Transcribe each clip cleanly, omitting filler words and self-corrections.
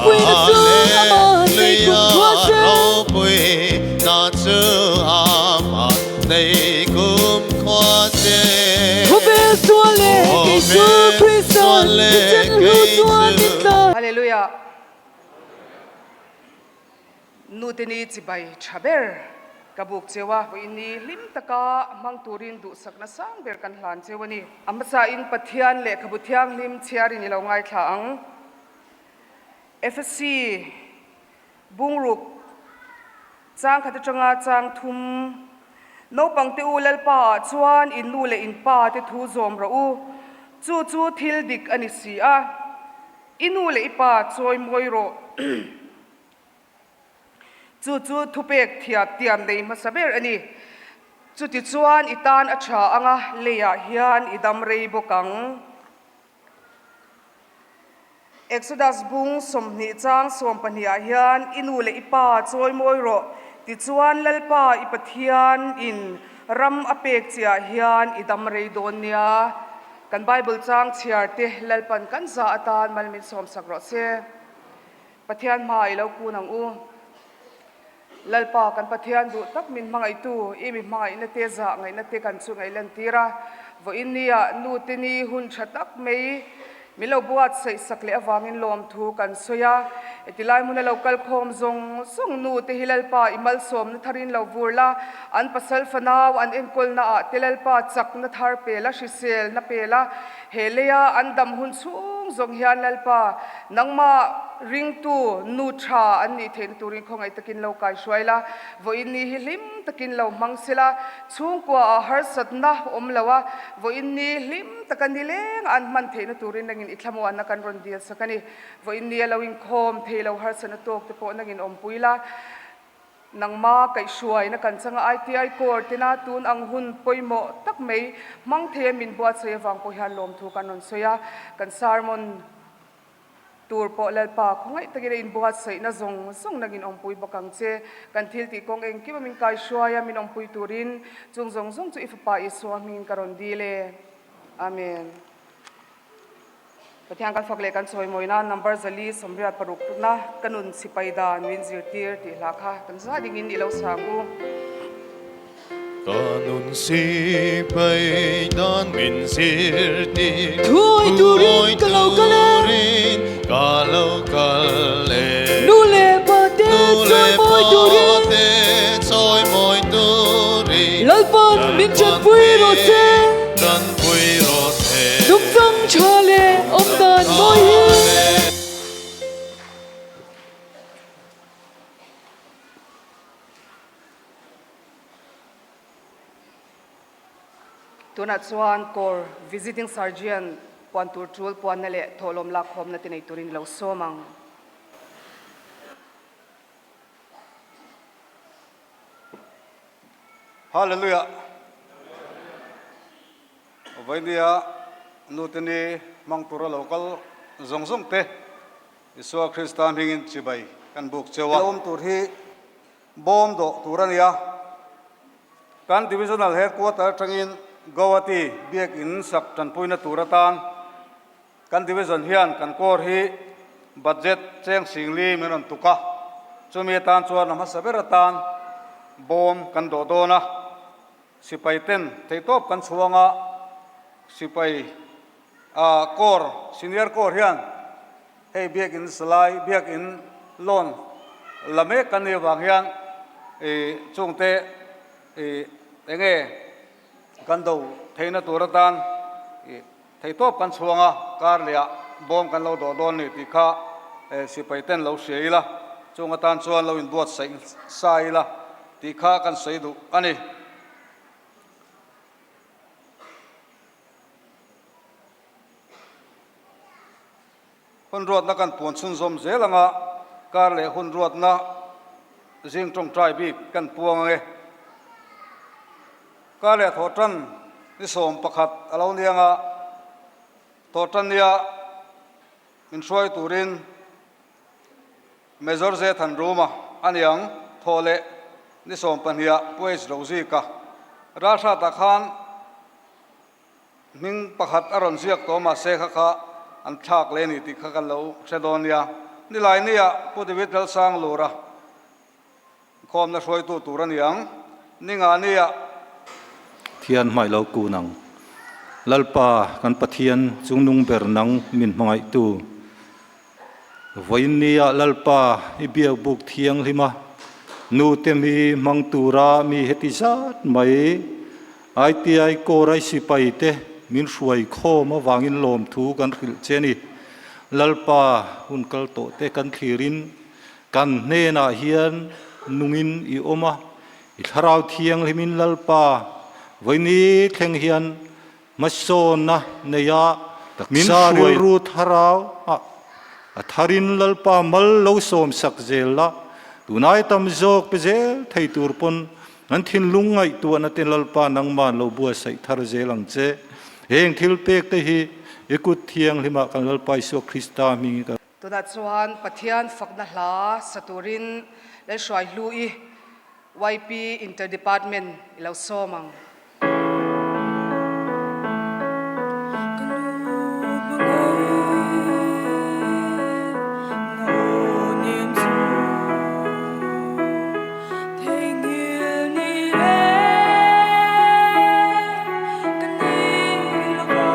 Ropuina chu amah nei kum khua se. Ropuina chu amah nei kum khua se. Khawvel sual leh kei chu Krista thisen hlu chuan min tlan. Hallelujah. Nute ni chibai tha ber ka buk cheu a, vawiin ni hlim taka hmang turin duhsakna sang ber kan hlan cheu a ni. A hmasain Pathian lehkhabu thianghlim chhiarin i lo ngaithla ang. Efesi bungruk chang khat atanga chang thum naupangte u Lalpa ah chuan in nu leh in pa te thu zawm rawh u, chu chu thil dik a ni si a, i nu leh i pa chawi mawi rawh. Chu chu thupek thiam tiam nei hmasa ber a ni. Chutichuan i tan a tha anga leiah hian i dam rei bawk ang. Exodus bung 20 chang 12 ah hian i nu leh i pa chawi mawi rawh, tichuan Lalpa i Pathian in ram a pek che ah hian i dam rei dawn nia. Kan Bible chang chhiar te Lalpan kan za atan mal min sawm sak rawh se. Pathian hma i lo kun ang u. Lalpa kan Pathian duh tak min hmangaihtu, i mi hmangaihna te zah ngaihna te kan chu ngaihlantir a. Vawiin nia nu te ni hun tha tak mai min lo buatsaih sak leh avangin lawmthu kan sawi a. Heti lai hmuna lo kal khawm zawng zawng nu te hi Lalpa i malsawmna tharin lo vur la, an pasal fanau an enkawlna ah te Lalpa chakna thar pe la, hriselna pe la, he leia an dam hun chhung zawng hian Lalpa Nangmah ringtu nu tha an nih theihna turin khawngaih takin lo kaihruai la, vawiin ni hi hlim takin lo hmang sela, chhungkua ah harsatna awm lo a, vawiin ni hlim taka nileng an hman theihna turin nangin i thlamuanna kan rawn dil sak a ni. Vawiin ni a lo inkhawm thei lo harsatna tawk te pawh nangin awmpui la. Nangma kaihhruaina kan changa ITI Corps tena tun ang hun pawimawh tak mai hmang thei a min buatsaih avang pawh hian lawmthu kan rawn sawi a, kan sermon tur pawh Lalpa khawngaih takin a inbuatsaihna zawng zawng nangin awmpui bawk ang che. Kan thil tih kawng engkim a min kaihhruai a, min awmpui turin chung zawng zawng chu i Fapa Isua hmingin ka rawn dil e. Amen. Pathian kan fak leh kan chawimawi nan number 486 na ka nun sipai dan min zirtir tih hla kha kan za dingin i lo sang u. Ka nun sipai dan min zirtir. Thuawi turin ka lo kal e. Ka lo kal e. Nu leh pa te chawimawi turin. Chawimawi turin. Lalpan min tanpui rawh se. Tanpui rawh se. Nungchang tha leh awm dan mawi hi. Tunah chuan Corps Visiting Surgeon puan tur tul puanna leh thawhlawm lakkhawmna te nei turin i lo sawm ang. Hallelujah! Vainia nute ni hmang tura lo kal zawng zawng te Isua Krista hmingin chibai kan buk cheu a. Awm tur hi bawm dawh tur a ni a. Kan Divisional Headquarter atangin Guwahati Biak In sak tanpuina tur atan Kan division hian kan kawr hi budget cheng singli min rawn tuk a, chumi atan chuan a hmasa ber atan bawm kan dawh dawn a, sipai ten theihtawp kan chhuang a, sipai ah kawr senior kawr hian hei biakin salai biakin loan la mek kan nih avang hian ih chungte ih enge kan do theihna tur atan ih Theihtawp kan chhuang a, kar lehah bawm kan lo dawh dawn ni tih kha sipai ten lo hria ila, chung atan chuan lo inbuatsaih sa ila tih kha kan sawi duh a ni. Hun ruatna kan puan chhunzawm zel anga kar leh hun ruatna zing tawngtai bik kan puang ang e. Kar leh thawhtan ni 11 a lo ni anga thawhtan nia min hruai turin Major Zethan Ruma a ni ang. Thawh leh ni 12 ah Pu H Rozika ralhratah khan Hming pakhat a rawn ziak tawh mahse kha kha an thlak leh a ni tih kha kan lo hre dawn nia. Nilainiah Pu David Lalsanglura Khawmna hruaitu tur a ni ang. Ni nga nia. Thian hmai lo kun ang. Lalpa kan Pathian chungnung ber nang min hmangaihtu. Vawiin nia Lalpa i biakbuk thianghlim a, nute mi hmang tura mi heti zat mai ITI Kawrai sipai te min hruai khawm avangin lawmthu kan hrilh che a ni. Lalpa hun kal tawh te kan thlirin Kan hnenah hian nungin i awm a, i Thlarau Thianghlimin Lalpa vawiini thleng hian hmasawnna neia min hruai rilru tharau a, a tharin Lalpa mal lo sawmsak zel la, tunai tam zawk pe zel thei tur pawn an thinlung ngaihtuahna te Lalpa nangman lo buatsaih thar zel ang che. Heng thil pek te hi i kut thianghlimah kan Lalpa Isua Krista hmingin ka. Tunah chuan Pathian fakna hla sa turin Lalhruai Hlu-i, YP Inter Department i lo sawm ang. Ka nu hmangaih na aw nem chu theihnghilh ni reng ka nei lo va.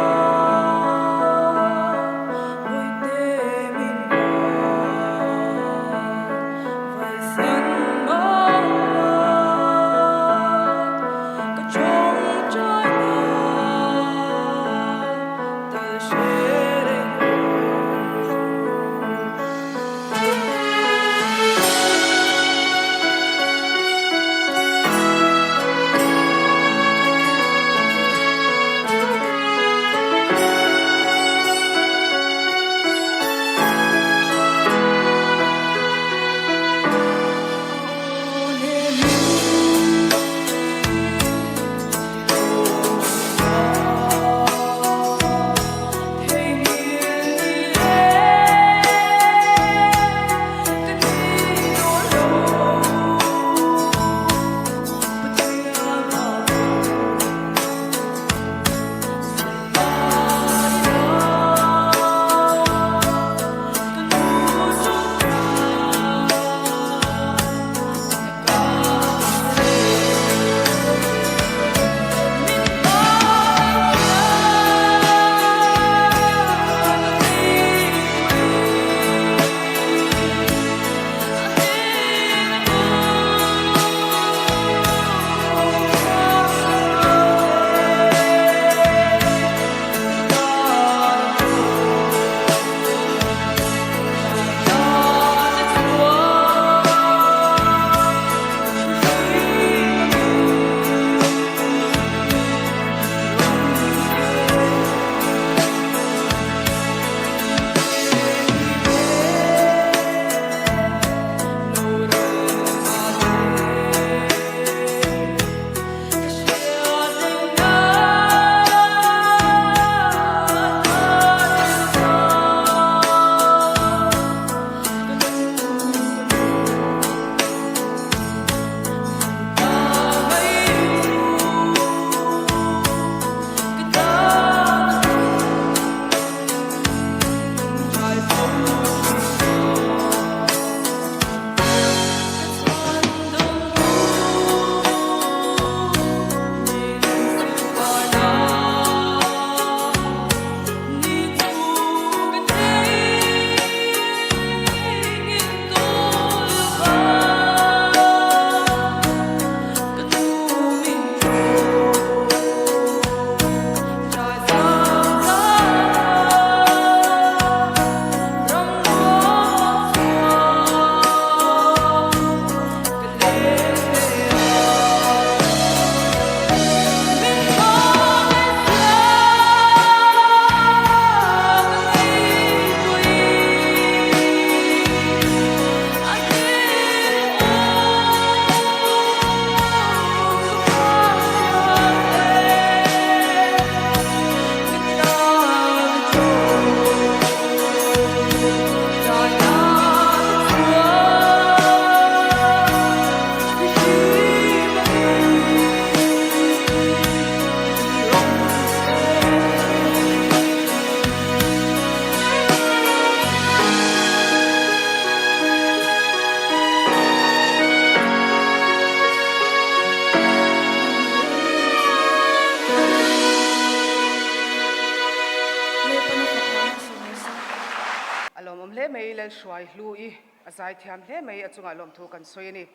A lawmawm hle mai Lalhruai Hlu i a zaithiam hle mai a chungah lawmthu kan sawi a ni.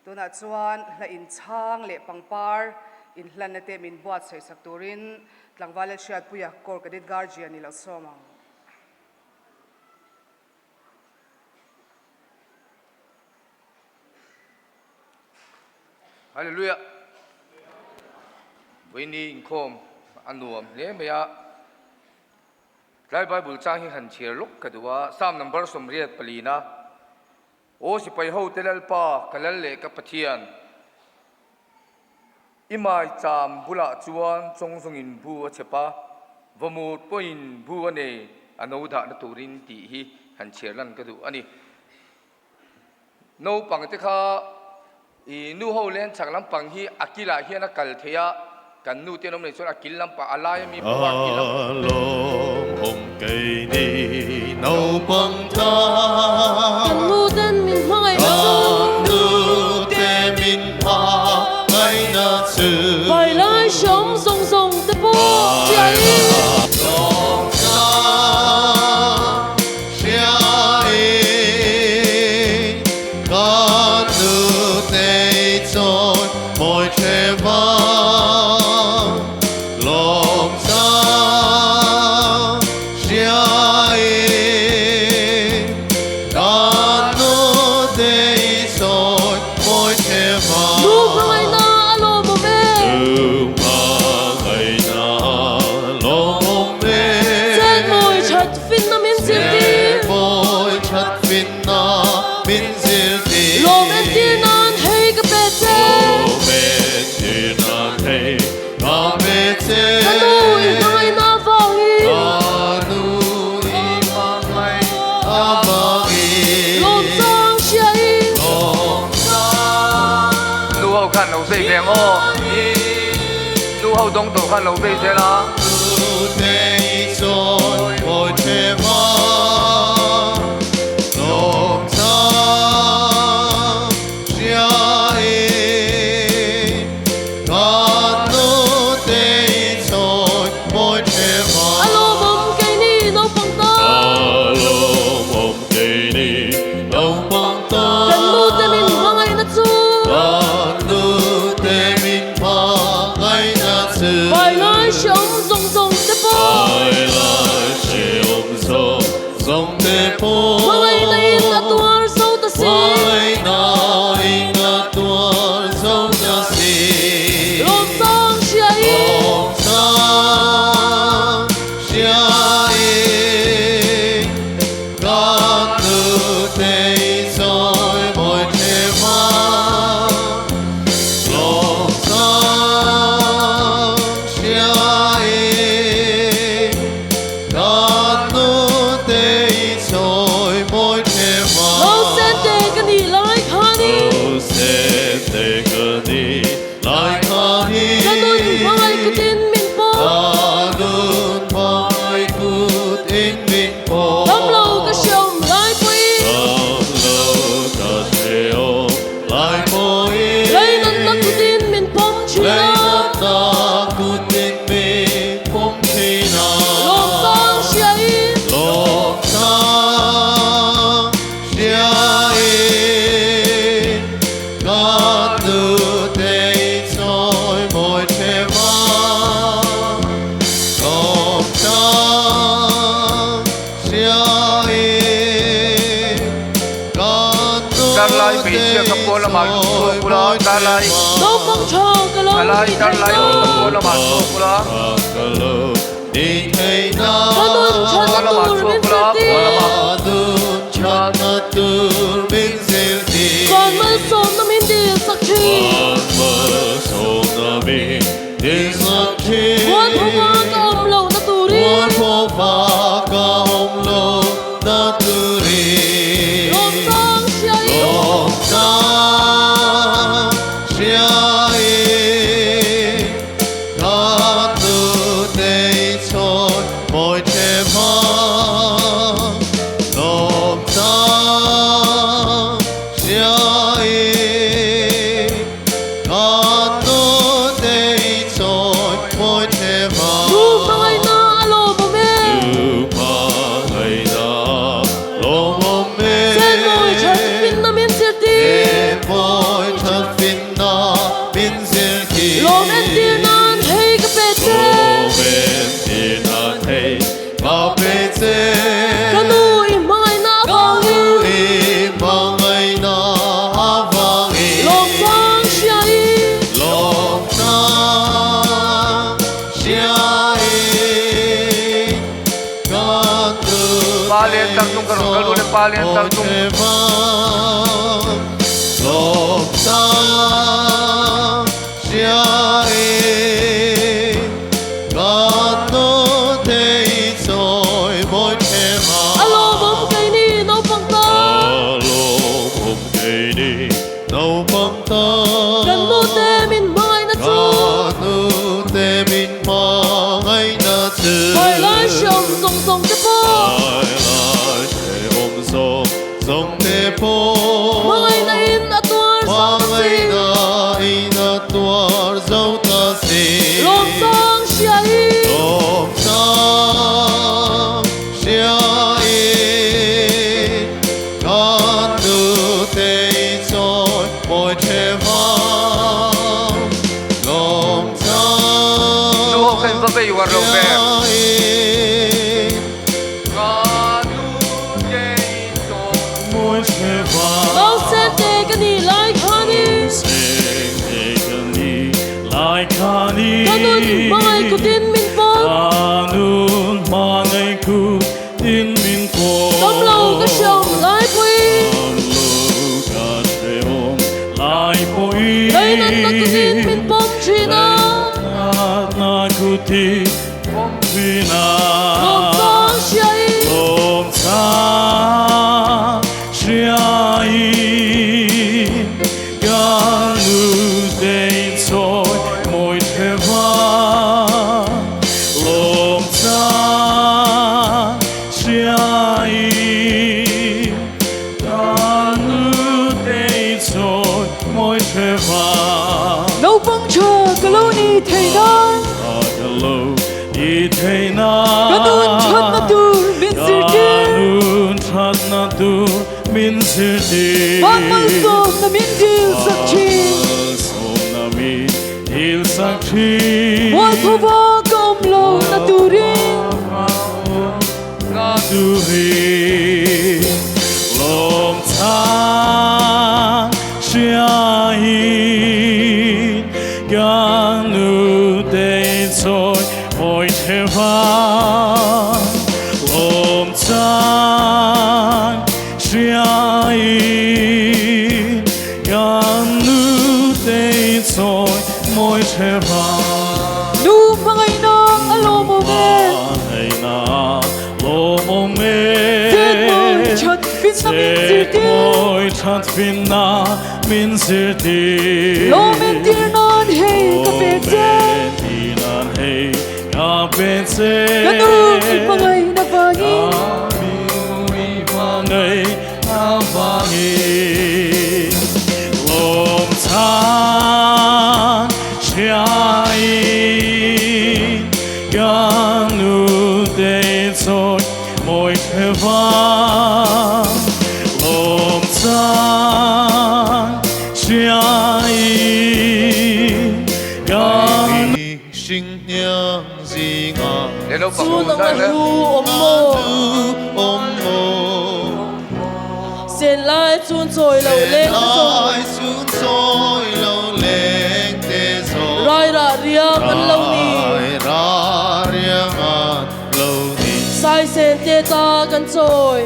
Tunah chuan hla inchhang leh pangpar inhlanna te min buatsaih sak turin tlangval Lalhriatpuia Corps Cadet Guardian i lo sawm ang. Hallelujah! Vawiini inkhawm a nuam hle mai a. Tlai Bible chang hi han chhiar lawk ka duh a, Psalm number 84 na, Aw sipai ho te Lalpa, ka Lal leh ka Pathian, i mai cham bulah chuan chawngzawngin bu a chep a, vawmut pawhin bu a nei a no dahna turin tih hi han chhiar lan ka duh a ni. Naupang te kha i nu ho len chak lampang hi a kilah hian a kal thei a, kan nu te an awm leh chuan a kil lampang a lai ami pawh a kil lampang. A lawmawm keini naupang tan. Kan nu ten min hmangaih na chu. Kan nu te min hmangaih na chu. Vai lai hreawm zawng zawng te pawh chiahin. Nu hmangaihna a lawmawm e. Chet mawi that finna min zirtir. Lawm entir nan hei ka pe che. Ka nu i hmangaihna avangin. Lawm chang hriain. Nu ho khan lo vei ve ang aw. Nu ho dawng tawh khan lo vei zel a. A lawmawm keini naupang tan. Kan nu te min hmangaihna chu. Vai lai hreawm zawng zawng te pawh. Hmangaihna in a tuar zo ta si. Lawmsang hria in. Nausen te ka nih lai khanin. Ka nun hmangaih kutin min pawh. Damlo ka hreawm lai pawhin. Leinatna kutin min pawm thin a. Lawmsang hriain. Darlai hmeichhia ka pawl lamah lut chhuak ula, darlai Naupang tha ka lo thalai ni darlai theih awm ka pawl nan. lamah chhuak ula. Ka nun thatna Lamah tur min chhuak ula, zirtir. pawl lamah. Van malsawmna min dil sak thin. Muan phawva ka awm lohna turin. Lawmsang hriain. tlar tung ka rawn kal dawn e, pa lian tlar tung. A lawmawm keini naupang tan. Kan nute min hmangaihna chu. Hmailai hreawm zawng zawng te pawh. Hmangaihna in a tuar zo ta si. Lawmsang hria i. Nu ho kha in va bei uar lo ve. Ka nu te i chawi. Nausen te ka nih lai khanin. Ka nun hmangaih kutin min pawm. Damlo ka hreawm lai pawhin. Leinatna kutin min pawm thin a. Lawmchang hriain. Naupang tha ka lo ni thei nan. Ka nun thatna tur min zirtir. Van malsawmna min dil sak thin. Mualphova ka awm lo na turin. Nu hmangaihna a lawmawm e. Chet mawi that finna min zirtir. Lawm entir nan hei ka pe che. Ka nu i hmangaihna vangin. Chu nang a hlu awm maw? Sen lai chun chawi lo leng te zawng. Rai rah riang an lo ni. Saisen te ta kan chawi.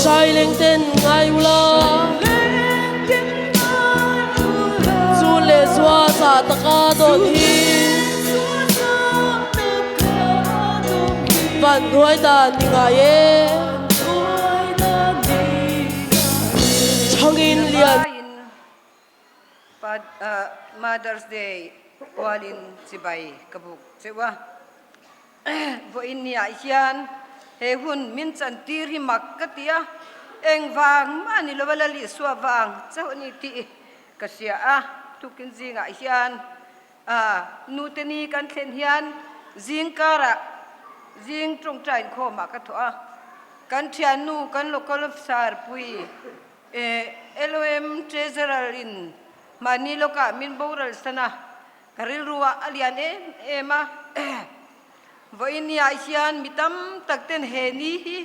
Saileng ten ngai ula. Chu leh zua zah taka dawt hi. Van hnuai dan ni ngai e. Changin lian. Mother's Day pualin chibai ka buk cheuh a. Vawiin niah hian he hun min chantir hi mak ka ti a, engvang mah ni lova Lal Isua vang chauh a ni tih ka hria a. Tukin zingah hian nute ni kan thlen hian zingkarah zing tawngtai inkhawmah ka thawh a, kan thiannu kan local officer pui LOM Treasurer in mahni lawkah min boral san a, Ka rilru ah a lian em em a, vawiin ni ah hian mi tam tak ten he ni hi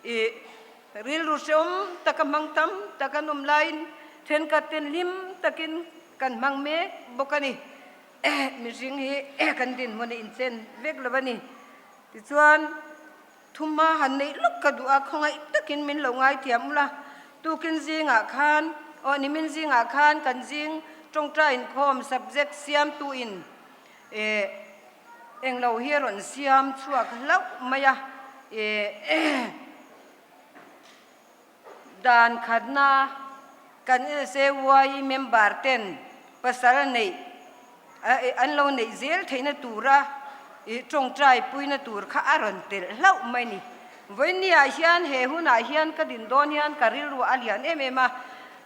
i rilru hrehawm taka hmang tam tak an awm laiin thenkhat ten hlim takin kan hmang mek bawk a ni. Mihring hi kan dinhmun a inchen vek lo a ni. Tichuan, thumhma han neih lawk ka duh a, khawngaih takin min lo ngaithiam ula. Tukin zingah khan, aw nimin zingah khan kan zing tawngtai inkhawm subject siamtuin eh englo hi a rawn siam chhuak hlauh mai a, eh Dan khatna kan LSAY member ten pasal neih an lo neih zel theihna tura tawngtai puina tur kha a rawn telh hlauh mai ni. Vawinia hian he hunah hian ka din dawn hian ka rilru a lian em em a,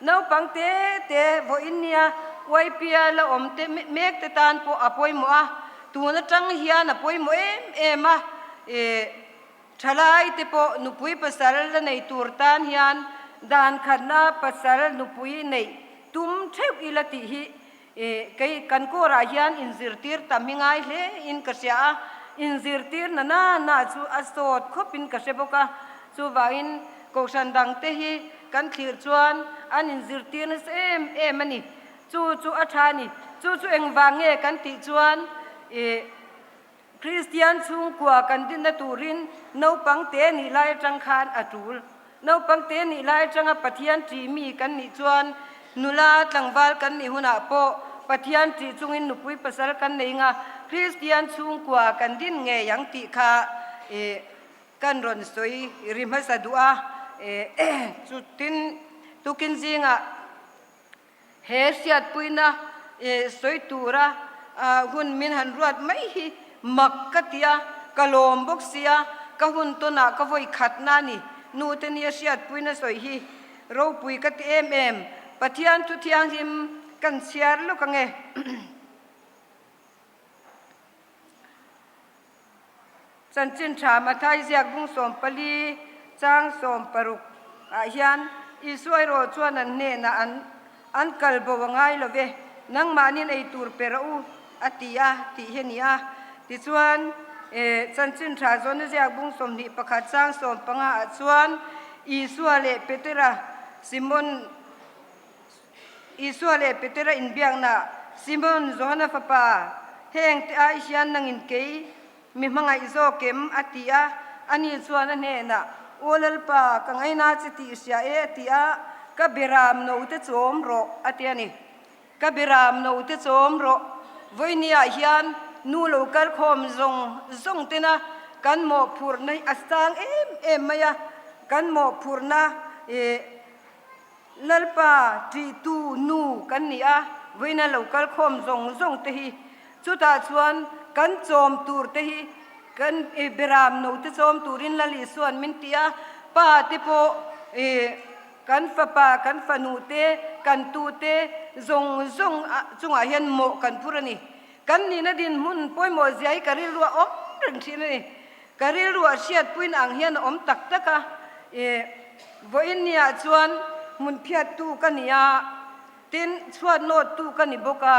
naupang te te vawinia YPA la awm te mek te tan pawh a pawimawh a, tun atang hian a pawimawh em em a. Thalai te pawh nupui pasal la nei tur tan hian dan khatna pasal nupui neih tum theuh ila tih hi kei kan kawrah hian inzirtir tam hi ngai hle in ka hria a, inzirtir na na na chu a sawt khawp in ka hre bawk a, chuvangin kohhran dang te hi kan thlir chuan an inzirtir nasa em em a ni, chu chu a tha a ni, chu chu engvang nge kan tih chuan ih. Kristian chhungkua kan dinna turin naupang te nih lai atang khan a tul. Naupang te nih lai atanga Pathian ṭih mi kan nih chuan nula tlangval kan nih hunah pawh Pathian ṭih chungin nupui pasal kan nei nga Kristian chhungkua kan din ngei ang tih kha kan rawn sawi ri hmasa duh a. Chutin tukin zingah He hriatpuina sawi tura hun min han ruat mai hi mak ka ti a, ka lawm bawk sia, ka hun tawnah ka vawi khatna a ni. Nute nia hriatpuina sawi hi ropui ka ti em em. Pathian thu thianghlim kan chhiar lawk ange. Chanchin tha Mathai ziak bung 14 chang 60 ah hian Isua erawh chuan an hnenah an an kal bo a ngai lo ve, nangmahnin ei tur pe rawh u a ti a tih hi a ni a. Tichuan, Chanchin tha Johna ziak bung 21 chang 15 ah chuan Isua leh Petera Simon Isua leh Petera inbiakna, Simon, Johana fapa, heng te ai hian nangin kei mi hmangaih zawk em? a ti a. Ani chuan a hnenah, Aw Lalpa, ka ngaina che tih hria e, a ti a. Ka biram note chawm rawh, a ti a ni. Ka biram note chawm rawh. Vawinia hian nu lo kal khawm zawng zawng tena kan mawhphurhna hi a sang em em mai a. Kan mawhphurhna ih. Lalpa ṭihtu nu kan ni a, vawiina lo kal khawm zawng zawng te hi, chutah chuan kan chawm tur te hi kan beram no te chawm turin Lal Isua'n min ti a, pa te pawh kan fapa, kan fanu te, kan tu te zawng zawng chungah hian mawh kan phur a ni. Kan nihna dinhmun pawimawh zia hi ka rilru a awm reng thin a ni. Ka rilru a hriatpuina ang hian a awm tak tak a, i vawiin niah chuan hmun phiattu ka ni a, tin chhuat nawttu ka ni bawk a,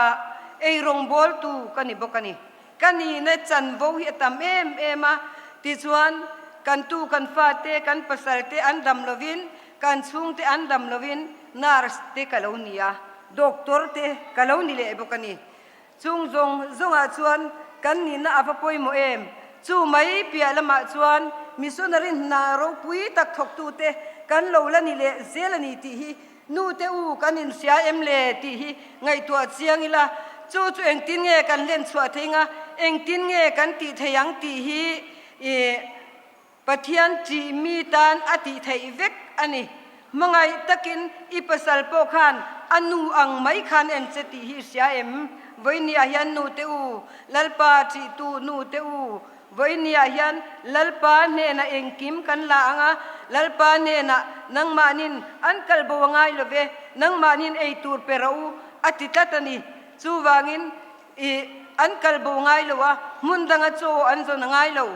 ei rawngbawltu ka ni bawk a ni. Ka nihna chanvo hi a tam em em a, tichuan kan tu kan fate, kan pasalte an dam lovin, kan chhungte an dam lovin nurse te ka lo ni a, doctor te ka lo ni leh bawk a ni. Chung zawng zawngah chuan kan nihna a va pawimawh em? Chu mai piah lamah chuan missionary hna ropui tak thawktute kan lo la ni leh zel a ni tih hi nute u kan inhria em le tih hi ngaihtuah chiang ila, chu chu engtin nge kan hlen chhuah thei nga, engtin nge kan tih thei ang tih hi Pathian ṭih mi tan a tih theih vek a ni. Hmangaih takin i pasal pawh khan a nu ang mai khan en che tih hi i hria em? Vawinia hian nu te u, Lalpa ṭihtu nu te u, vawinia hian Lalpa hnenah engkim kan la ang a, Lalpa hnenah nangmahnin an kal bo a ngai lo ve, nangmahnin ei tur pe rawh u a ti tlat a ni. Chuvangin i an kal bo ngai lo a, hmun danga chaw an zawn a ngai lo.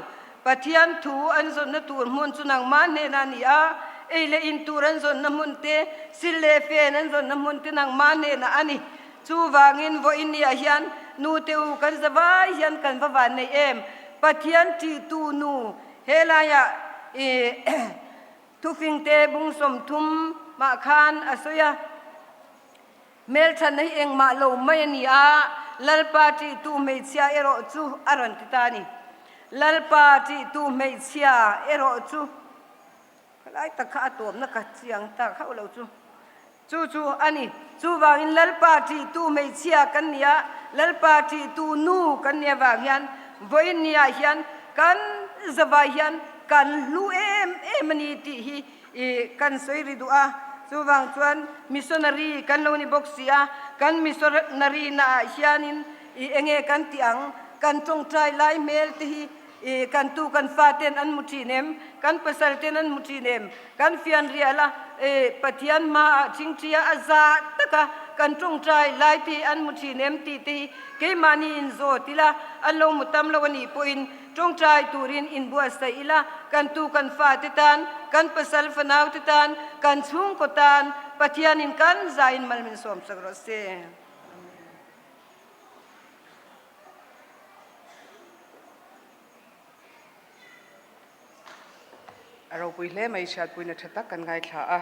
Pathian thu an zawnna tur hmun chu nangmah hnenah a ni a, ei leh in tur an zawnna hmun te, sil leh fen an zawnna hmun te nangmah hnenah a ni. Chuvangin vawiinniah hian nute u kan za vai hian kan va van nei em? Pathian ṭihtu nu helaiah i thufingte bung 30 mah khan a sawi a. Hmelthatna hi engmah lo mai a ni a, Lalpa ṭihtu hmeichhia erawh chu a rawn ti ta a ni. Lalpa ṭihtu hmeichhia erawh chu khalai tak kha a tuamna ka chiang tak hauh lo chu. Chu chu a ni. Chuvangin Lalpa ṭihtu hmeichhia kan ni a, Lalpa ṭihtu nu kan ni avang hian vawiin niah hian kan zavai hian kan hlu em em a ni tih hi kan sawi ri duh a. Chuvang chuan missionary kan lo ni bawk si a, kan missionary naah hianin i enge kan tih ang, kan tawngtai lai hmel te hi i kan tu kan fa ten an hmu thin em, kan pasal ten an hmu thin em, kan fian rial a, i Pathian hmaah thingthia a za taka kan tawngtai lai te hi an hmu thin em tih te hi keimahni in zawt ila, an lo hmu tam lo a nih pawhin tawngtai turin inbuatsaih ila, kan tu kan fa te tan, kan pasal fanau te tan, kan chhungkaw tan Pathianin kan zain mal min sawmsak rawh se. A ropui hle mai hriatpuina tha tak kan ngaithla a,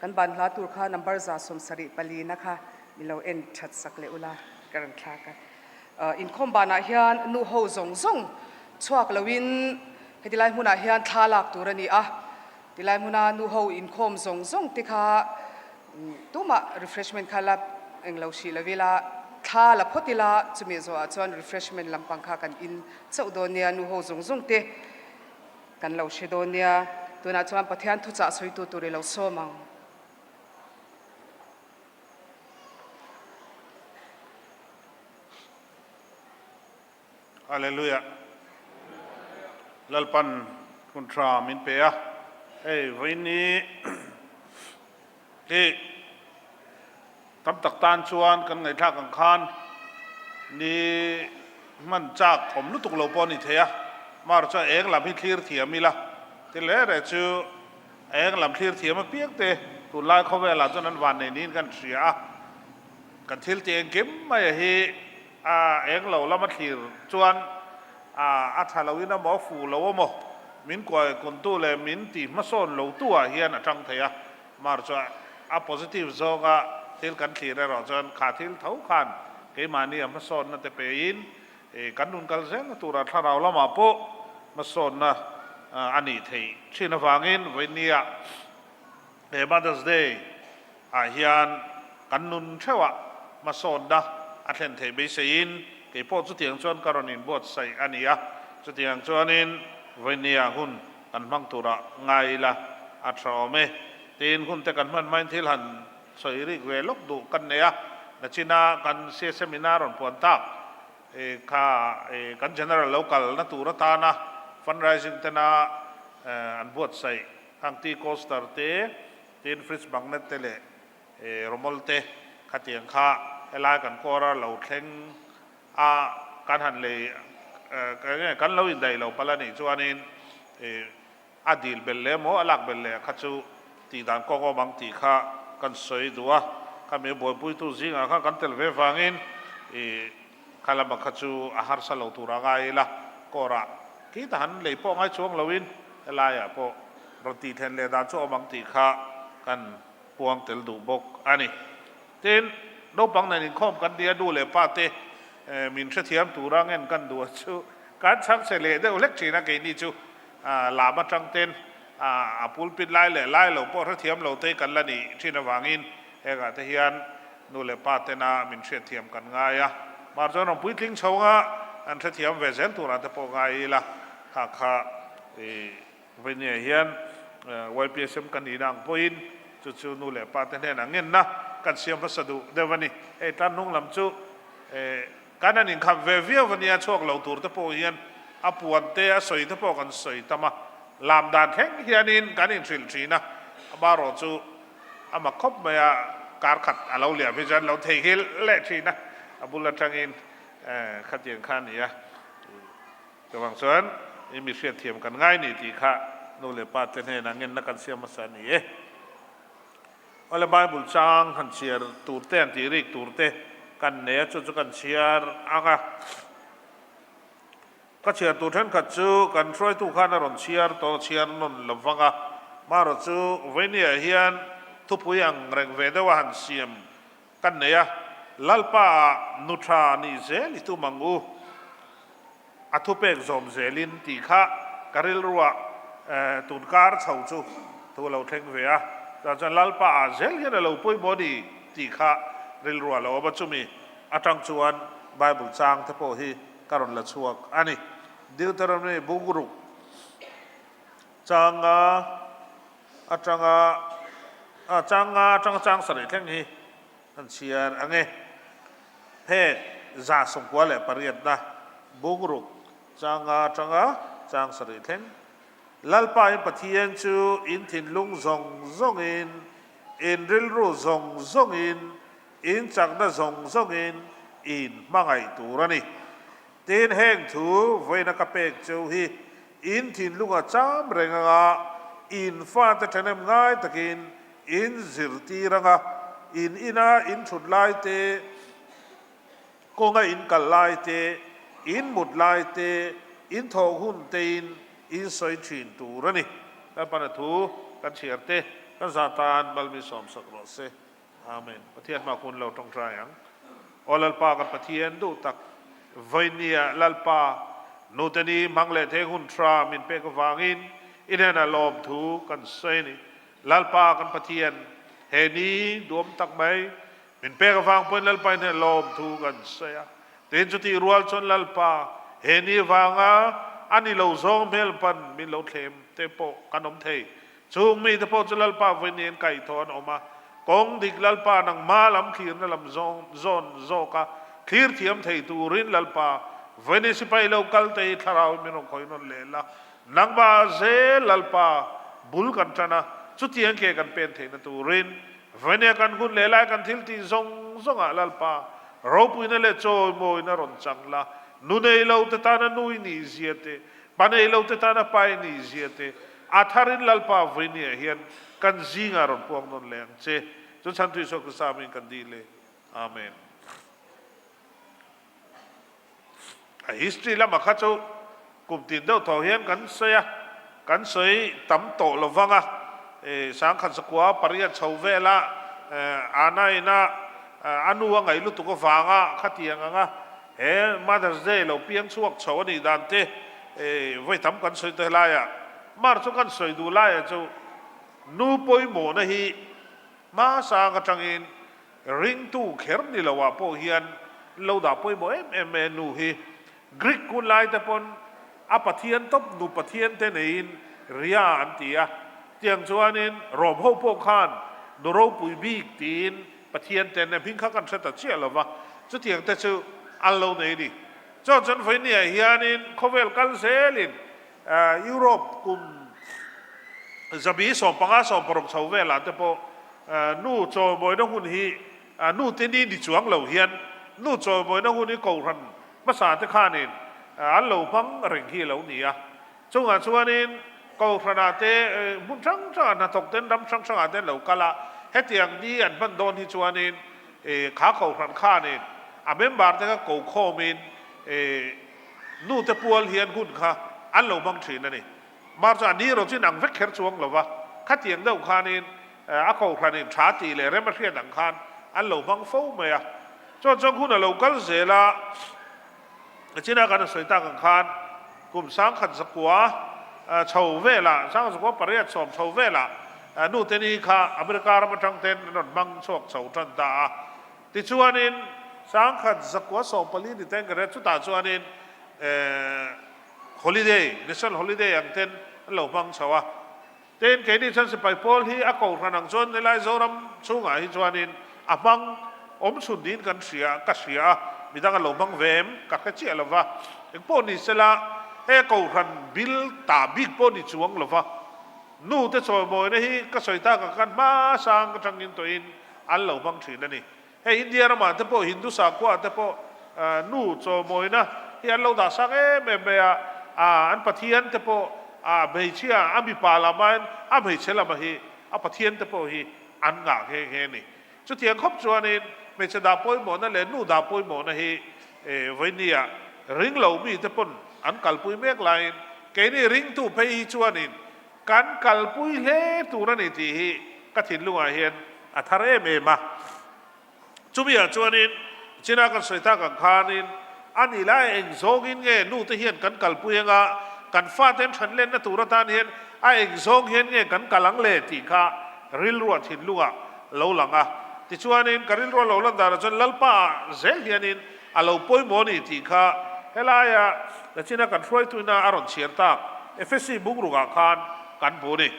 kan ban hla tur kha number 74 kha mi lo en that sak leh ula ka rawn thlak a. Inkhawm banah hian nu ho zawng zawng chhuak loin heti lai hmunah hian thla lak tur a ni a, tilai hmuna nu ho inkhawm zawng zawng te kha Tumah refreshment kha la englo hrih lo ila, thla la phawt ila, chumi zawhah chuan refreshment lampang kha kan in chauh dawn nia, nu ho zawng zawng te kan lo hre dawn nia. Tunah chuan Pathian thuchah sawitu tur i lo sawm ang. Hallelujah. Lalpan hun tha min pe a, hei vawiin hi tam tak tan chuan kan ngaihthlak ang khan ni hman chak awm lutuk lo pawh a ni thei a, mar chuan eng lam hi thlir thiam ila ti le reh chu eng lam thlir thiam apiang te tunlai khawvelah chuan an vannei niin kan hria a, kan thil tih engkim mai a hi A eng lo lama thlir chuan a tha loin amaw, fuh lo amaw, min kuai kuntu leh min tih hmasawn lo tu ah hian a tang thei a. Mar chu a positive zawnga thil kan thlir erawh chuan kha thil tho khan keimahni a hmasawnna te pein kan nun kal zelna tura thlarau lamah pawh hmasawnna a nih theih thin avangin vawinia He Mother's Day ah hian kan nun theuhah hmasawnna a thlen theih beiseiin kei pawh chutiang chuan ka rawn inbuatsaih a ni a, chutiang chuanin vawinia hun kan hmang turah ngai ila a tha awm e. Tin, hun te kan hman hmain thil han sawi rik ve lawk duh kan nei a, nachina kan CSM ina rawn puan tak kha kan General lo kalna tur atana fundraising tena an buatsaih Hangti coaster te, tin fridge magnet te leh rawmawl te khatiang kha helai kan kawra lo thleng a kan han lei kan lo indaih lo palh a nih chuanin a dil belh leh emaw a lak belh leh kha chu tih dan kawng awm ang tih kha kan sawi duh a, khami buaipuitu zingah khan kan tel ve vangin kha lama kha chu a harsa lo tur a ngai ila kawrah Khi ta han lei pawh ngai chuang loin helaiah pawh rawn tih thlen leh dan chu awm ang tih kha kan puang tel duh bawk a ni. Tin, naupang nen inkhawm kan nia nu leh pa te min hrethiam tura ngen kan duh a chu kan chhang che leh deuh hlek thin a, keini chu lam atang ten a pulpit lai leh lai lo pawh hrethiam lo te kan la nih thin avangin hengah te hian Nu leh pa tena min hriatthiam kan ngai a, mar chuan rawn puitling chhonga an hrethiam ve zel turah te pawh ngai ila, kha kha i Vainia hian YPSM kan nihna ang pawhin chu chu nu leh pa te hnenah ngenna kan siam hmasa duh deuh a ni. Hei tan hnung lam chu kan han inkhap ve viau a nia, chhuak lo tur te pawh hian a puan te a sawi te pawh kan sawi tam a, lam dan thleng hianin kan inhrilh thin a, amaherawh chu A mak khawp mai a, kar khat a lo liam hi chuan lo theihnghilh leh thin a, a bul atangin khatiang kha a ni a. Chuvang chuan i mi hriatthiam kan ngai ni tih kha nu leh pa te hnenah ngenna kan siam hmasa a ni e. Awle Bible chang han chhiar tur te han tih rik tur te kan nei a, chu chu kan chhiar ang a. Ka chhiar tur thenkhat chu kan hruaitu khan a rawn chhiar tawh chhiar nawn lo vang a, marawh chu Vawinia hian thupui ang reng ve deuh a han siam kan nei a, Lalpa ah nu tha nih zel i tum ang u. A thupek zawm zelin tih kha ka rilruah tun kar chho chu thu a lo thleng ve a, chuan chuan Lalpa ah zel hian a lo pawimawh a ni tih kha rilruah a lo awm a, chumi atang chuan Bible chang te pawh hi ka rawn la chhuak a ni. Deuteronomy bungruk changa atanga changa atanga chang sarih thleng hi An chhiar ang e. Phek 98na bungruk changa atanga chang sarih thleng. Lalpa in Pathian chu in thinlung zawng zawngin, in rilru zawng zawngin, in chakna zawng zawngin in hmangaih tur a ni. Tin heng thu vawiina ka pek cheu hi in thinlunga cham reng anga in fate ṭhahnem ngai takin In zirtir anga in ina in thut lai te, kawnga in kal lai te, in mut lai te, in thawh hun tein in sawi thin tur a ni. Lalpana thu kan chhiar te kan zah tan Malmi sawmsak rawh se. Amen. Pathian hma kun lo tawngtai ang. Aw Lalpa kan Pathian duh tak, vawinia Lalpa nute ni hmang leh thei hun tha min pek avangin i hnenah lawmthu kan sawi a ni. Lalpa kan Pathian, he ni duam tak mai min pek avang pawhin Lalpa in he lawmthu kan sawi a. Tin chutih rual chuan Lalpa, he ni vanga a ni lo zawng hmel pan min lo thlem te pawh kan awm thei. Chung mite pawh chu Lalpa vawi nen kaihthawh an awm a. Kawng dik Lalpa nangma lam thlirna lam zawn zawka thlir thiam thei turin Lalpa vawi ni sipai lo kal te hi thlarau in min rawn khawih nawn leh la. Nangmah zel Lalpa bul kan tan a, chutiang ke kan pen theihna turin Vawnia kan hun leh lai kan thil tih zawng zawngah Lalpa ropuina leh chawimawina rawn chang la, nu nei lo te tana nu i nih zia te, pa nei lo te tana pa i nih zia te, a tharin Lalpa Vawnia hian kan zingah rawn puang nawn leh ang che. Chu chhan Isua Krista amin kan dil e. Amen. A history lamah kha chu kum tin deuh thaw hian kan sawi a, kan sawi tam tawh lo vang a, sangkhat zakua pariat chho vela Ana ina a nu a ngaih lutuk avanga khatiang anga he Mother's Day lo piang chhuak chho a nih dan te vawi tam kan sawi tawh helaiah mar chu kan sawi duh laiah chu nu pawimawhna hi hmasang atangin Ringtu kher ni lo ah pawh hian lo dah pawimawh em em e nu hi. Greek hun lai te pawn a pathian tawp nu pathian te neiin Rhea an ti a, tiang chuanin Rom ho pawh khan nu ropui bik tiin pathian te ne hming kha kan hre ta chiah lo va, chutiang te chu an lo nei ni. Chuan chuan vawinia hianin khawvel kal zelin Europe kum zabi 15 16 chho velah te pawh nu chawimawina hun hi nu te ni ni chuang lo hian nu chawimawina hun hi kohhran hmasa te khanin an lo hmang reng hi a lo ni a. Chungah chuanin kohhranah te hmun hrang hrangah hnathawk ten ram hrang hrangah te an lo kal a, hetiang ni an hman dawn hi chuanin kha kohhran khanin a member te kha kokhawmin Nu te pual hian hun kha an lo hmang thin a ni. Mar chu a ni erawh chu inang vek kher chuang lo va, khatiang deuh khanin a kohhranin tha tih leh rem a hriat ang khan an lo hmang fo mai a. Chuan chuan hun a lo kal zel a, china kan sawi tak ang khan kum 1009 chho velah, 1980 chho velah nu te ni kha America ram atang ten an rawn hmang chhuak chho tan ta a. Tichuanin, 1914 ni teng ka ria, chutah chuanin holiday, national holiday ang ten an lo hmang chho a. Tin, keini chuan sipai pawl hi a kohhran ang chuan helai Zoram chhungah hi chuanin a hmang awm chhun niin kan hria, ka hria a, midang an lo hmang ve em ka hre chiah lo va. Engpawh ni sela, he kohhran bil tah bik pawh ni chuang lo va, nu te chawimawina hi ka sawi tak ang khan hmasang atangin tawhin an lo hmang thin a ni. Hei India ramah te pawh Hindu sakhua te pawh nu chawmawina hi an lo dah sang em em mai a, an pathian te pawh a hmeichhia a mipa lamain a hmeichhe lama hi a pathian te pawh hi an ngah nghe nghe a ni. Chutiang khawp chuanin hmeichhe dah pawimawhna leh nu dah pawimawhna hi vawinia ring lo mi te pawn an kalpui mek laiin keini ringtu phei hi chuanin Kan kalpui hle tur a ni tih hi ka thinlungah hian a thar em em a. Chumiah chuanin China kan sawi tak ang khanin A nih lai eng zawngin nge nu te hian kan kalpui anga kan faten thanlenna tur atan hian a eng zawng hian nge kan kal ang le tih kha rilruah thinlungah lo lang a. Tichuanin ka rilruah lo lan danah chuan Lalpa ah zel hianin a lo pawimawh a ni tih kha helaia nachina kan hruaituina a rawn chhiar tak Efesi bungrukah khan kan hmu a ni.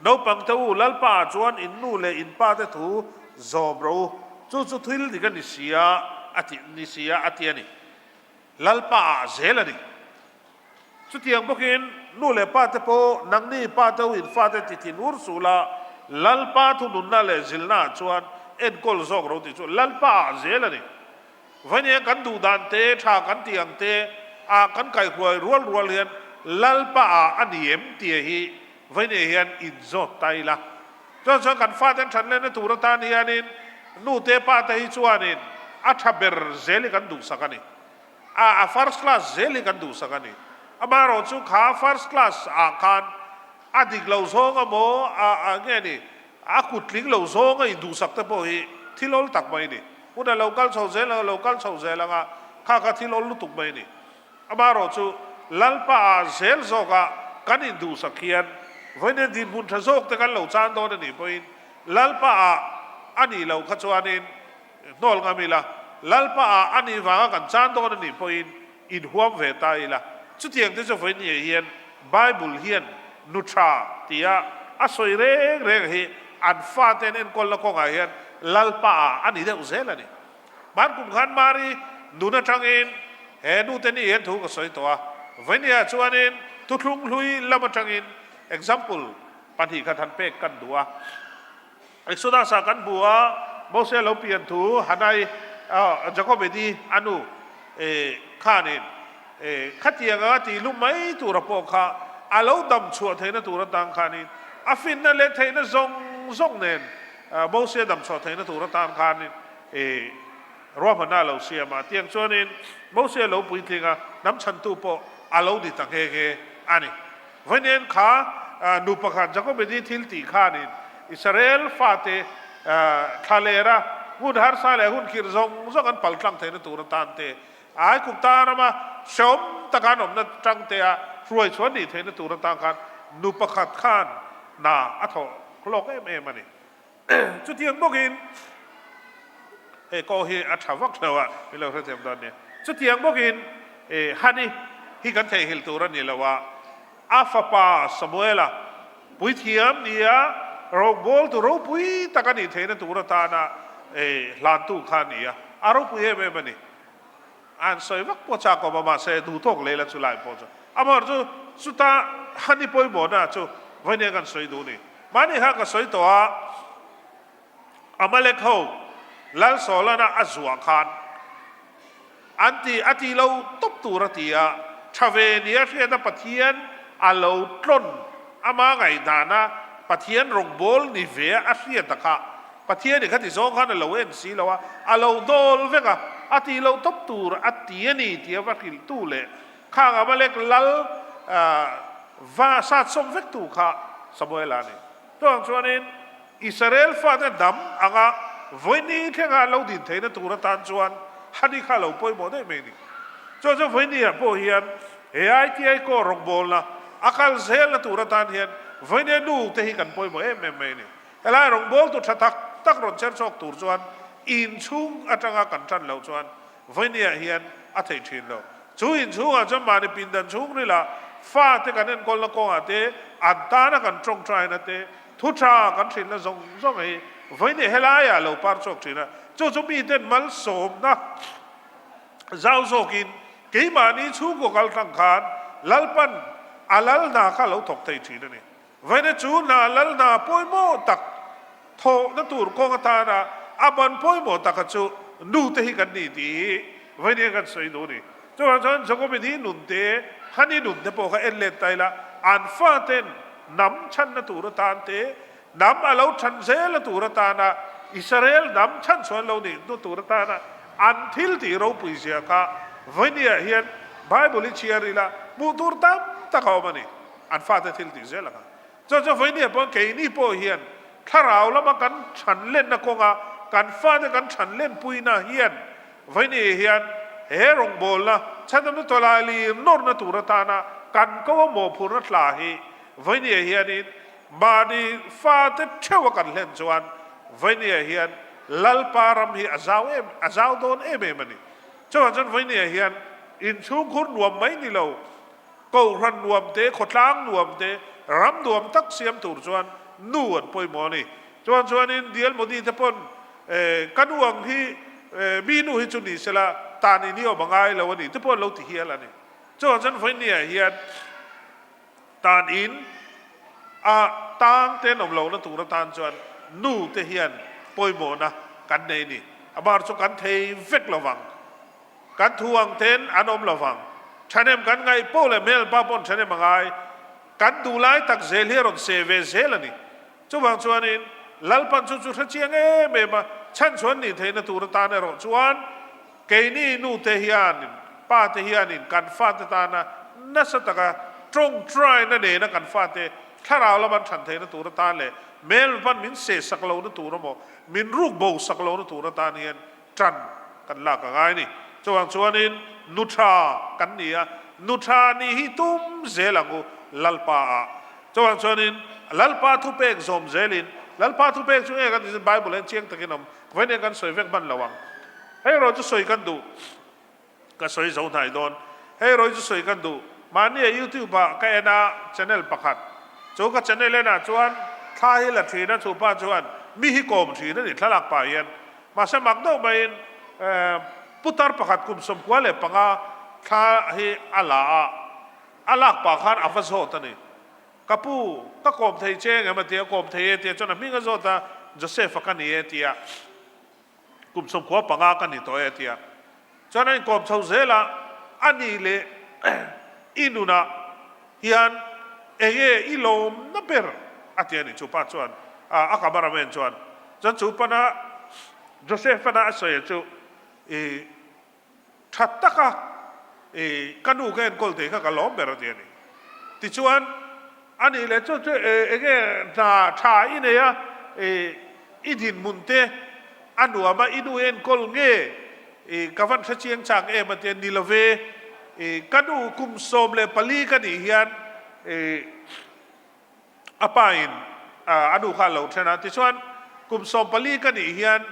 Naupang te u, Lalpa ah chuan in nu leh in pa te thu zawm rawh u, chu chu thil dik a ni sia a ti ni sia a ti a ni. Lalpa ah zel a ni. Chutiang bawkin nu leh pa te pawh nangni pa te u in fate ti thin ur suh la, Lalpa thu nunna leh zilna ah chuan enkawl zawk rawh u tih chu Lalpa ah zel a ni. Vawini kan duh dan te, tha kan tih ang te ah kan kaihruai rual rual hian Lalpa ah a ni em tih hi vawini hian inzawt ta ila. Chuan chuan kan faten than lehna tur atan hianin nu te pa te hi chuanin a tha ber zel hi kan duhsak a ni. A a first class zel hi kan duhsak a ni. Amaherawhchu kha first class ah khan a dik lo zawng emaw a a nge ni A kut tling lo zawnga induhsak te pawh hi thil awl tak mai a ni. Hun a lo kal chho zel ang a, lo kal chho zel ang a, kha kha thil awl lutuk mai a ni. Amaherawh chu Lalpa ah zel zawka kan induhsak hian vawiin dinhmun tha zawk te kan lo chan dawn a nih pawhin Lalpa ah a nih loh kha chuanin hnawl ngam ila, Lalpa ah a nih vanga kan chan dawn a nih pawhin inhuam ve ta ila. Chutiang te chu vawiin hian Bible hian nu tha tia a sawi reng reng hi an fate an enkawlna kawngah hian Lalpa ah a ni deuh zel a ni. Hman kum khan Mari nun atangin he nute ni hian thu ka sawi tawh a, vawiin chuanin thuthlung hlui lam atangin example 2 khat han pek kan duh a. Exodus ah kan hmu a, Moses lo pian thu Hanai, Jacobedi a nu khanin khatiang anga tih hlum mai tura pawh kha a lo dam chhuah theihna tur atan khanin a finna leh theihna zawng zawng nen Moses dam chhuah theihna tur atan khanin ruahmanna a lo siam a. Tiang chuanin Moses lo puitling a, hnam chhantu pawh a lo ni ta nghe nghe a ni. Vawiin kha nu pakhat Jacobedi thil tih khanin Israel fate thla lera hun harsa leh hun khirh zawng zawng an pal tlang theihna tur atan te, Aigupta rama hrehawm taka an awmna tang te a hruai chhuah nih theihna tur atan khan nu pakhat khan hna a thawh hlawk em em a ni. Chutiang bawkin he kaw hi a tha vak lo a, min lo hrethiam dawn nia. Chutiang bawkin Hani hi kan theihnghilh tur a ni lo a, a fapa Samuela puithiam nia rawngbawltu ropui tak a nih theihna tur atana hlantu kha a ni a, a ropui em em a ni. An sawi vak pawh chak awm a, mahse duhtawk leh la chu lai pawh chu amah chu chuta Hani pawimawhna chu vawinia kan sawi duh ni. Mahni kha ka sawi tawh a, Amalek ho Lal Sawlana a zuah khan an ti a ti lo tawp tur a ti a, tha ve nia hriata Pathian a lo tlawn ama ngaihdana Pathian rawngbâwl ni ve a hriata kha Pathian i khati zawng khan a lo en si lo a, a lo dawl vek a, a tih loh tawp tur a ti a ni tih a va hrilhtu leh khang Amalek lal va sat sawm vek tu kha Samuela a ni. Chuvang chuanin Israel fate dam anga vawiini thlenga an lo din theihna tur atan chuan Hani kha a lo pawimawh daih mai a ni. Chuan chuan vawiini-ah pawh hian he ITI Corps rawngbawlna a kal zelna tur atan hian vawiini nu te hi kan pawimawh em em mai a ni. Helai rawngbawltu tha tak tak rawn cher chhuak tur chuan inchhung atanga kan tan loh chuan vawinia hian a theih thin lo. Chu inchhungah chuan mahni pindan chhungrila fate kan enkawlna kawngah te, an tana kan tawngtaina te, thu tha kan hrilhna zawng zawng hi vawinia helaiah lo par chhuak thin a. Chu chu miten malsawmna zau zawkin keimahni chhungkaw kal tlang khan Lalpan a lal hna kha a lo thawk thei thin a ni. Vaina chu hna lal hna pawimawh tak thawhna tur kawng atana a ban pawimawh taka chu nu te hi kan ni tih hi vawiin kan sawi duh a ni. Chuvang chuan Jacobin hi nun te, Hani nun te pawh kha en let ta ila, an faten hnam chhanna tur atan te, hnam a lo chhan zela tur atana Israel hnam chhan chhuan lo nih hnu tur atana an thil tih ropui zia kha vawinia hian Bible hi chhiar ila hmuh tur tam tak a awm a ni. An fate thil tih zel ang a. Chuan chuan vawinia pawh keini pawh hian thlarau lama kan than lenna kawnga kan fate kan than lenpuina hian vawinia hian He rawngbawlna chhandamna tawlai nawrna tur atana kan ko a mawhphurhna tla hi Vainia hianin mahni fate theuha kan hlen chuan Vainia hian Lalpa ram hi a zau em a zau dawn em em a ni. Chuvang chuan Vainia hian inchhungkhur nuam mai ni lo, kohhran nuam te, khawtlang nuam te, ram nuam tak siam tur chuan nu an pawimawh a ni. Chuvang chuanin Dial Modi te pawn ka nu ang hi mi nu hi chu ni sela tan in hi awm a ngai lo a ni te pawh an lo ti hial a ni. Chuvang chuan Vainia hian Tan in a tang te an awm lohna tur atan chuan nu te hian pawimawhna kan nei ni. A bar chu kan thei vek lo vang. Kan thu ang ten an awm lo vang. Thahnem kan ngaih poh leh hmel pa pawn thahnem a ngai. Kan duh lai tak zel hi a rawn seh ve zel a ni. Chuvang chuanin Lalpan chu chu hre chiang em em a, chhanchhuan nih theihna tur atan erawh chuan keini nute hianin, pate hianin kan fate tana nasa taka tawngtaina nena kan fate thlarau lam an than theihna tur atan leh Melvan min sehsak lohna tur emaw, min ruk bo sak lohna tur atan hian tan kan lak a ngai a ni. Chuvang chuanin nu tha kan ni a, nu tha nih hi tum zel ang u Lalpa ah. Chuvang chuanin Lalpa thupek zawm zelin, Lalpa thupek chu nge kan tih chuan Bible hian chiang takin awm, vawiin kan sawi vek hman lo ang. Hei erawh chu sawi kan duh. Ka sawi zo hnai dawn. Hei rawi chu sawi kan duh. Mahni a youtube ah ka en a channel pakhat. Chu ka channel en ah chuan thla hi la thin a chu pa chuan mi hi kawm thin a ni thlalak pah hian. Mahse mak deuh maiin putar pakhat kum 95 thla hi a la a, a lak pah khan a va zawt a ni. Ka pu, ka kawm thei che engem a tia, kawm thei e tia chuan a hming a zawt a, Joseph-a ka ni e tia. Kum 95 ka ni tawh e a ti a. Chuan a inkawm chho zel a, a nih leh i nunah hian enge i lawmna ber a ti a ni. Chupa chuan a cameraman chuan chuan chu pana Joseph-ana a sawi chu i tha taka i ka nu ka enkawl thei kha ka lawm ber a ti a ni. Tichuan a nih leh chu chu enge hna tha i nei a, i i dinhmun te a nuam a, i nu enkawl nge i ka van hre chiang chak em a ti a, ni lo ve, i ka nu kum 14 ka nih hian i A pa in a nu kha a lo then a, tichuan kum 14 ka nih hian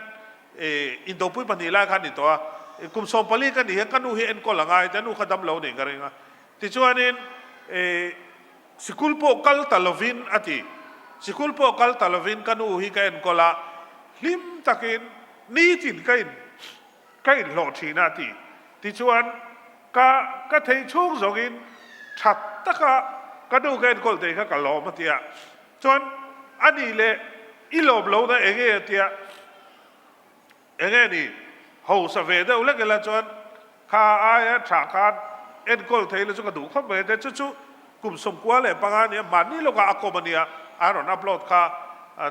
indopui pahnih lai kha a ni tawh a, kum 14 ka nih hian ka nu hi enkawl a ngai te, a nu kha dam lo nih ka ring a, tichuanin sikul pawh kal ta lovin a ti, sikul pawh kal ta lovin ka nu hi ka enkawl a, hlim takin nitin ka in ka inhlawh thin a ti, tichuan Ka ka theih chhung zawngin tha taka ka nu ka enkawl thei kha ka lawm a ti a, chuan a nih leh i lawm lohna eng nge a ti a, eng nge ni hausa ve deuh lek ila chuan kha aia tha khan enkawl thei ila chu ka duh khawp mai a ti a, chu chu kum 95 nia mahni lawkah a kawm a nia, a rawn upload kha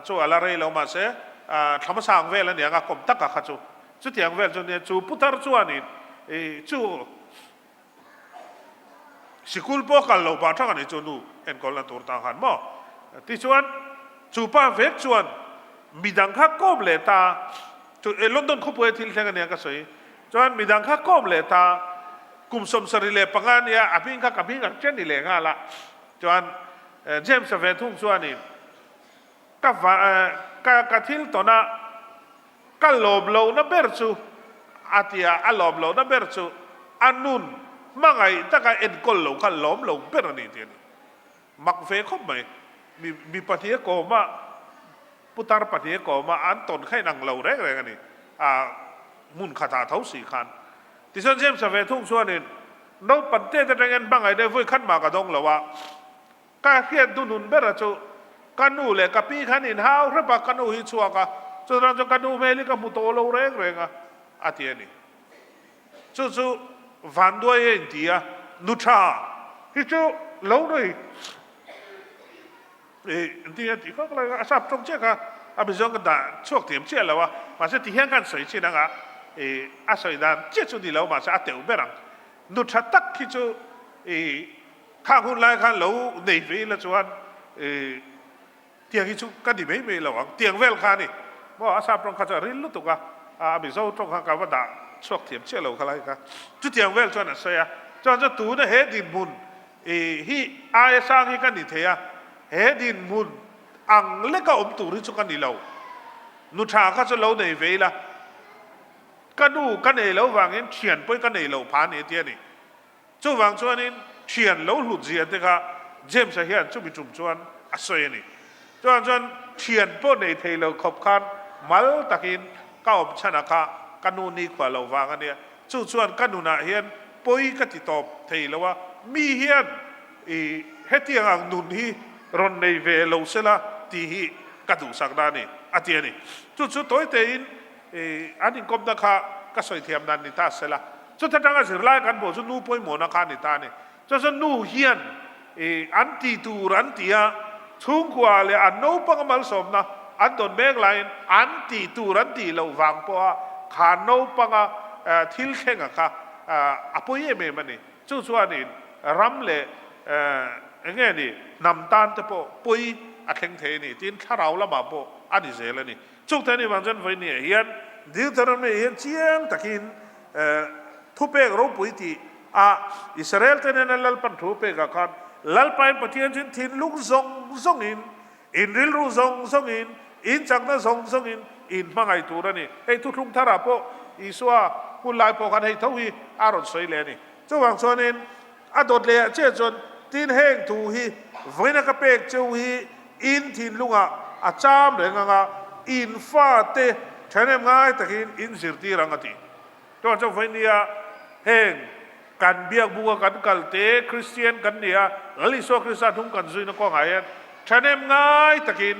chu a la rei lo mahse thla hmasa ang vel a niang a kawm taka kha chu. Chutiang vel chu nia, chu putar chuanin i chu sikul pawh kal lo pah thang a ni chu nu enkawlna tur tang han maw? Tichuan chu pa vek chuan midang kha kawm leh ta, chu London khawpuia thil thleng a nia ka sawi, chuan midang kha kawm leh ta, kum 75 nia a hming kha ka hming ang chen ni leh nghal a, chuan James-a ve thung chuanin ka va ka ka thil tawn a, Ka lawm lohna ber chu, a ti a, a lawm lohna ber chu a nun hmangaih taka enkawl lo kha lawm lo ber a ni tih a ni. Mak ve khawp mai. Mi, mi pahnih a kawm a, putar pahnih a kawm a, an tawn kha inang lo reng reng a ni, a hmun khatah tho si khan. Tichuan James-a ve thung chuanin, Naupang te atangin hmangaih deuh vawi khat mah ka dawng lo a, Ka hriat dunun ber a chu ka nu leh ka pi khan inhau hrep a, ka nu hi chhuak a, chutiang chuan ka nu hmel hi ka hmu tawh lo reng reng a, a ti a ni. Chu chu vanduai a inti a, nu tha hi chu lo nui i inti a tih vak lai a, a sap tawng chiah kha a mizo ka dah chhuak thiam chiah lo a, mahse ti hian khan sawi chin anga i a sawi dan chiah chu ni lo mahse a teuh ber ang. Nu tha tak hi chu i Khang hun lai khan lo nei ve ila chuan tiang hi chu ka ni mai mai lo ang, tiang vel kha a ni maw, a sap tawng kha chu a ril lutuk a, a Mizo tawng kha ka va dah. chhuak thiam chiah lo kha lai kha. Chutiang vel chuan a sawi a, chuan chu tuna he dinhmun hi aia sang hi ka ni thei a, he dinhmun ang leka awm tur hi chu ka ni lo. Nu tha kha chu lo nei ve ila, ka nu ka nei lo vangin thian pawh hi ka nei lo pha a ni a ti a ni. Chuvang chuanin thian lo hlut zia te kha James-a hian chumi tum chuan a sawi a ni. Chuvang chuan thian pawh nei thei lo khawp khan mal takin ka awm chhan a kha ka nu nikhua lo vang a nia. Chu chuan ka nunah hian pawi ka ti tawp thei lo a, mi hian i hetiang ang nun hi rawn nei ve lo sela tih hi ka duhsakna a ni, a ti a ni. Chu chu tawi tein i an inkawmna kha ka sawi thiam dan ni ta sela. Chuta tanga zirlai kan pawh chu nu pawimawhna kha a ni ta a ni. Chuan chuan nu hian i an ti tur an ti a, chhungkua leh an naupanga malsawmna an dawn mek laiin an tih tur an tih loh vang pawha kha naupanga thil thlenga kha a pawi em em a ni. Chu chuanin ram leh eng nge ni hnam tan te pawh pawi a thleng thei a ni tiin thlarau lamah pawh a ni zel a ni. Chukte a nih vang chuan vawinia hian Deuteronomy hian chiang takin thupek ropui tih a Israel te nena Lalpan thu pekah khan Lalpain Pathian chu in thinlung zawng zawngin, in rilru zawng zawngin, in chakna zawng zawngin in hmangaih tur a ni. Hei thuthlung tharah pawh Isua hun lai pawh khan hei tho hi a rawn sawi leh a ni. Chuvang chuanin a dawt leh ah chiah chuan tin heng thu hi vawiina ka pek cheu hi in thinlungah a cham reng ang a, in fate thahnem ngai takin in zirtir ang a ti. Chuan chuan vawinia heng kan biak buka kan kal te Kristian kan ni a, Lal Isua Krista hnung kan zuina kawngah hian thahnem ngai takin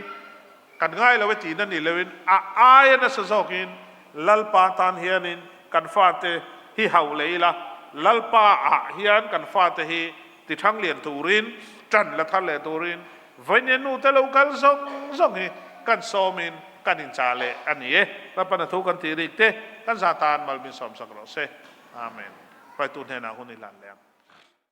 kan ngai lo e tihna ni loin a aia nasa zawkin Lalpa tan hianin kan fate hi hauh leh ila, Lalpa ah hian kan fate hi ti thang lian turin, tan la thar leh turin vawinia nu te lo kal zawng zawng hi kan sawmin kan inchah leh a ni e. Lalpa hna thu kan tih rik te kan za tan mal min sawmsak rawh se. Amen. Hruaitu hnenah hun i hlan leh ang.